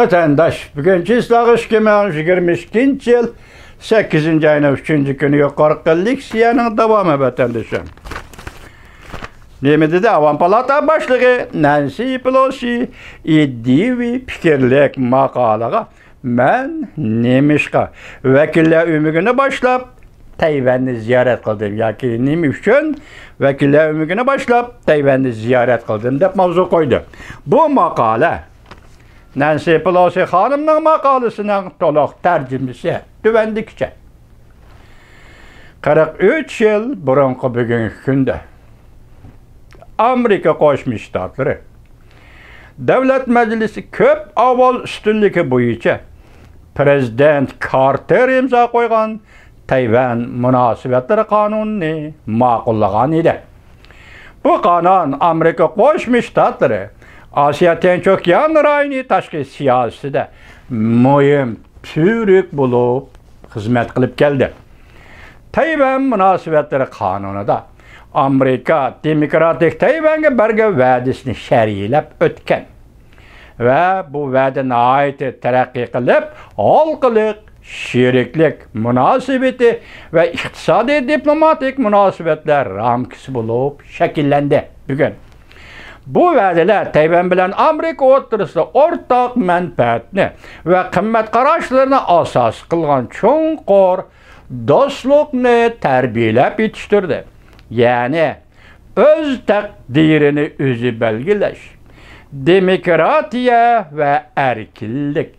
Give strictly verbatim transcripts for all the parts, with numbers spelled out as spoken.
ۋەتەنداش، بۈگۈن چىسلاغ ئىككى مىڭ يىگىرمە ئىككىنچى يىل سەككىزىنچى ئاينىڭ ئۈچىنچى كۈنى يۇقىرىقى لېكسىيەنىڭ داۋامى، ۋەتەندىشىم. نېمە دېدى؟ ئاۋام پالاتا باشلىقى نەنسى پېلوسى ئىدىيىۋى پىكىرلىك ماقالىغا مەن نېمىشقا ۋەكىللەر ئۆمىكىنى باشلاپ تەيۋەننى زىيارەت قىلدىم ياكى نېمە ئۈچۈن ۋەكىللەر ئۆمىكىنى باشلاپ تەيۋەننى زىيارەت قىلدىم دەپ ماۋزۇ قويدى. بۇ ماقالە نەنسى پېلوسى خانىمنىڭ ماقالىسىنىڭ تولۇق تەرجىمىسى تۆۋەندىكىچە. قىرىق ئۈچ يىل بۇرۇنقى بۈگۈنكى كۈندە ئامېرىكا قوشما شتاتلىرى دۆلەت مەجلىسى كۆپ ئاۋاز ئۈستۈنلۈكى بويىچە پىرېزىدېنت كارتېر ئىمزا قويغان تەيۋەن مۇناسىۋەتلىرى قانۇنىنى ماقۇللىغان ئىدى. بۇ قانۇن ئامېرىكا قوشما شتاتلىرى ئاسىيا تىنچ ئوكيان رايونى تاشقى سىياسىتىدە مۇھىم تۈۋرۈك بولۇپ خىزمەت قىلىپ كەلدى. تەيۋەن مۇناسىۋەتلىرى قانۇنىدا ئامېرىكا دېموكراتىك تەيۋەنگە بەرگەن ۋەدىسىنى شەرھلەپ ئۆتكەن. ۋە بۇ ۋەدە ناھايىتى تەرەققىي قىلىپ، ھالقىلىق شېرىكلىك مۇناسىۋىتى ۋە ئىقتىسادىي دىپلوماتىك مۇناسىۋەتلەر رامكىسى بولۇپ شەكىللەندى. بۈگۈن بۇ ۋەدىلەر تەيۋەن بىلەن ئامېرىكا ئوتتۇرىسىدا ئورتاق مەنپەئەتنى ۋە قىممەت قاراشلىرىنى ئاساس قىلغان چوڭقۇر دوستلۇقنى تەربىيەلەپ يېتىشتۈردى. يەنى ئۆز تەقدىرىنى ئۆزى بەلگىلەش، دېموكراتىيە ۋە ئەركىنلىك،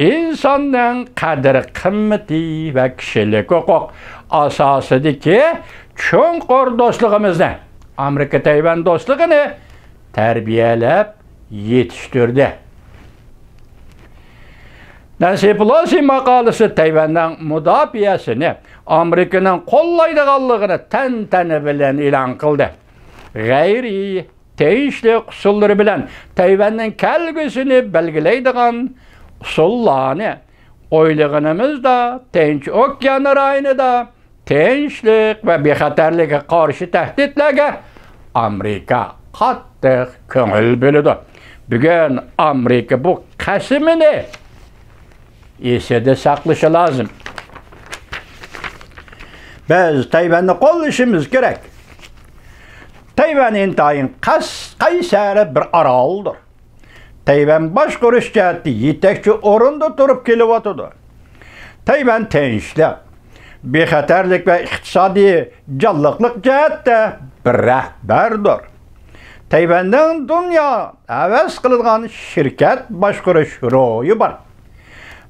ئىنساننىڭ قەدىر-قىممىتى ۋە كىشىلىك ھوقۇق ئاساسىدىكى چوڭقۇر دوستلۇقىمىزنى، ئامېرىكا-تەيۋەن دوستلۇقىنى تەربىيەلەپ يېتىشتۈردى. نەنسى پېلوسى ماقالىسى تەيۋەننىڭ مۇداپىئەسىنى ئامېرىكىنىڭ قوللايدىغانلىقىنى تەنتەنە بىلەن ئېلان قىلدى. غەيرىي تىنچلىق ئۇسۇللىرى بىلەن تەيۋەننىڭ كەلگۈسىنى بەلگىلەيدىغان ئۇسۇللارنى ئويلىغىنىمىزدا، تىنچ ئوكيان رايونىدا تىنچلىق ۋە بىخەتەرلىككە قارشى تەھدىتلەرگە ئامېرىكا قاتتىق كۆڭۈل بۆلىدۇ. بۈگۈن ئامېرىكا بۇ قەسىمىنى ئېسىدە ساقلىشى لازىم. بىز تەيۋەننى قوللىشىمىز كېرەك. تەيۋەن ئىنتايىن قەس-، قەيسەر بىر ئارالدۇر. تەيۋەن باشقۇرۇش جەھەتتە يېتەكچى ئورۇندا تۇرۇپ كېلىۋاتىدۇ. تەيۋەن تىنچلىق، بىخەتەرلىك ۋە ئىقتىسادىي جانلىقلىق جەھەتتە بىر رەھبەردۇر. تەيۋەننىڭ دۇنيا ھەۋەس قىلىدىغان شىركەت باشقۇرۇش روھى بار.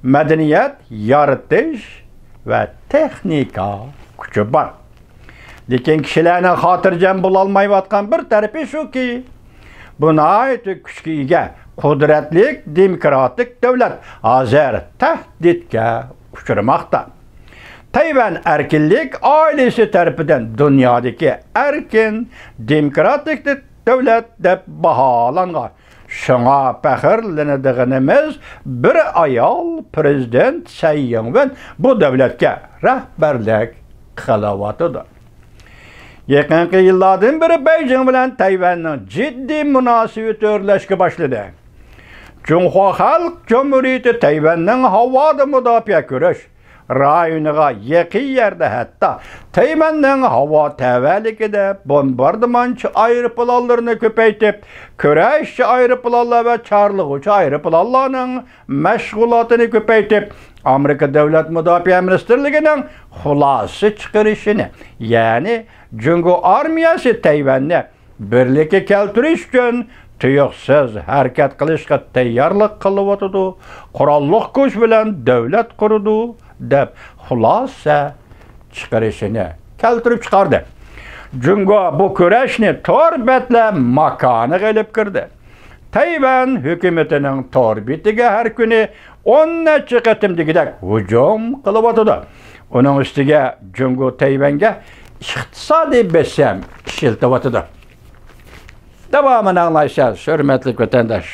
مەدەنىيەت يارىتىش ۋە تېخنىكا كۈچى بار. لېكىن كىشىلەرنىڭ خاتىرجەم بولالمايۋاتقان بىر تەرىپى شۇكى، بۇ ناھايىتى كۈچكە ئىگە، قۇدرەتلىك دېموكراتىك دۆلەت ھازىر تەھدىتكە ئۇچرىماقتا. تەيۋەن ئەركىنلىك ئائىلىسى تەرىپىدىن دۇنيادىكى ئەركىن دېموكراتىك دۆلەت دەپ باھالانغان. شۇڭا پەخىرلىنىدىغىنىمىز، بىر ئايال پىرېزىدېنت سەي يىڭۋېن بۇ دۆلەتكە رەھبەرلىك قىلىۋاتىدۇ. يېقىنقى يىللاردىن بېرى بېيجىڭ بىلەن تەيۋەننىڭ جىددىي مۇناسىۋىتى ئۆرلەشكە باشلىدى. جۇڭخۇا خەلق جۇمھۇرىيىتى تەيۋەننىڭ ھاۋادا مۇداپىئە كۈرەش رايونىغا يېقىن يەردە، ھەتتا تەيۋەننىڭ ھاۋا تەۋەلىكىدە بومباردىمانچى ئايروپىلانلىرىنى كۆپەيتىپ، كۈرەشچى ئايروپىلانلار ۋە چارلىغۇچى ئايروپىلانلارنىڭ مەشغۇلاتىنى كۆپەيتىپ، ئامېرىكا دۆلەت مۇداپىئە مىنىستىرلىكىنىڭ خۇلاسە چىقىرىشىنى، يەنى جۇڭگو ئارمىيەسى تەيۋەننى بىرلىككە كەلتۈرۈش ئۈچۈن تۇيۇقسىز ھەرىكەت قىلىشقا تەييارلىق قىلىۋاتىدۇ، قوراللىق كۈچ بىلەن دۆلەت قۇرىدۇ، دەپ خۇلاسە چىقىرىشىنى كەلتۈرۈپ چىقاردى. جۇڭگو بۇ كۈرەشنى تور بەتلەر ماكانىغا ئېلىپ كىردى. تەيۋەن ھۆكۈمىتىنىڭ تور بېتىگە ھەر كۈنى ئون نەچچە قېتىم دېگۈدەك ھۇجۇم قىلىۋاتىدۇ. ئۇنىڭ ئۈستىگە جۇڭگو تەيۋەنگە ئىقتىسادىي بېسىم ئىشلىتىۋاتىدۇ. داۋامىنى ئاڭلايسىز، ھۆرمەتلىك ۋەتەنداش.